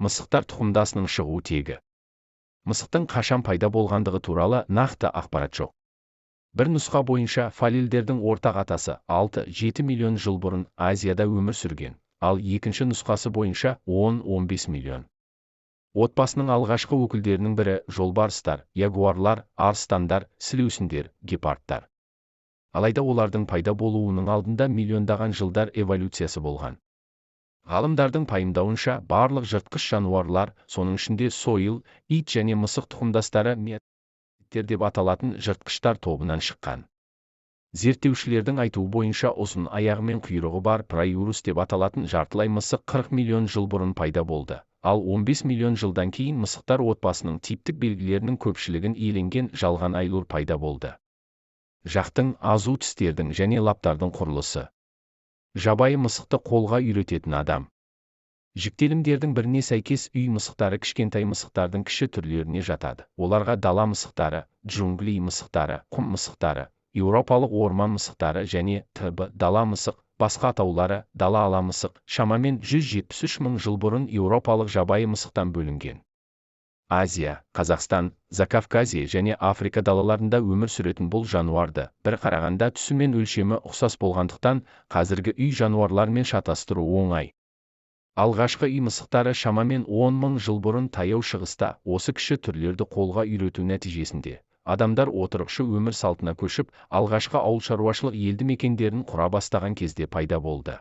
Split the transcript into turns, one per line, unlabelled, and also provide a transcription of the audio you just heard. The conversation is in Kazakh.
Мысықтар тұқымдасының шығу тегі. Мысықтың қашан пайда болғандығы туралы нақты ақпарат жоқ. Бір нұсқа бойынша, фалилдердің ортақ атасы 6-7 миллион жыл бұрын Азияда өмір сүрген, ал екінші нұсқасы бойынша, 10-15 миллион. Отбасының алғашқы өкілдерінің бірі жолбарыстар, ягуарлар, арыстандар, сілеусіндер, гепардтар. Алайда олардың пайда болуының алдында миллиондаған жылдар эволюциясы болған. Ғалымдардың пайымдауынша, барлық жыртқыш жануарлар, соның ішінде сойыл, ит және мысық тұқымдастары миоциттер деп аталатын жыртқыштар тобынан шыққан. Зерттеушілердің айтуы бойынша, ұзын аяғы мен құйрығы бар проиурус деп аталатын жартылай мысық 40 миллион жыл бұрын пайда болды, ал 15 миллион жылдан кейін мысықтар отбасының типтік белгілерінің көпшілігін иеленген жалған айлур пайда болды. Жақтың, азу тістердің және лаптардың құрылысы. Жабайы мысықты қолға үйрететін адам. Жіктелімдердің біріне сәйкес, үй мысықтары кішкентай мысықтардың кіші түрлеріне жатады. Оларға дала мысықтары, джунгли мысықтары, құм мысықтары, еуропалық орман мысықтары және т.б. Дала мысық, басқа атаулары дала ала мысық, шамамен 173 мың жыл бұрын еуропалық жабайы мысықтан бөлінген. Азия, Қазақстан, Закавказье және Африка далаларында өмір сүретін бұл жануарды бір қарағанда түсі мен өлшемі ұқсас болғандықтан, қазіргі үй жануарларымен шатастыру оңай. Алғашқы үй мысықтары шамамен 10 мың жыл бұрын Таяу Шығыста осы кіші түрлерді қолға үйрету нәтижесінде адамдар отырықшы өмір салтына көшіп, алғашқы ауылшаруашылық елді мекендерін құра бастаған кезде пайда болды.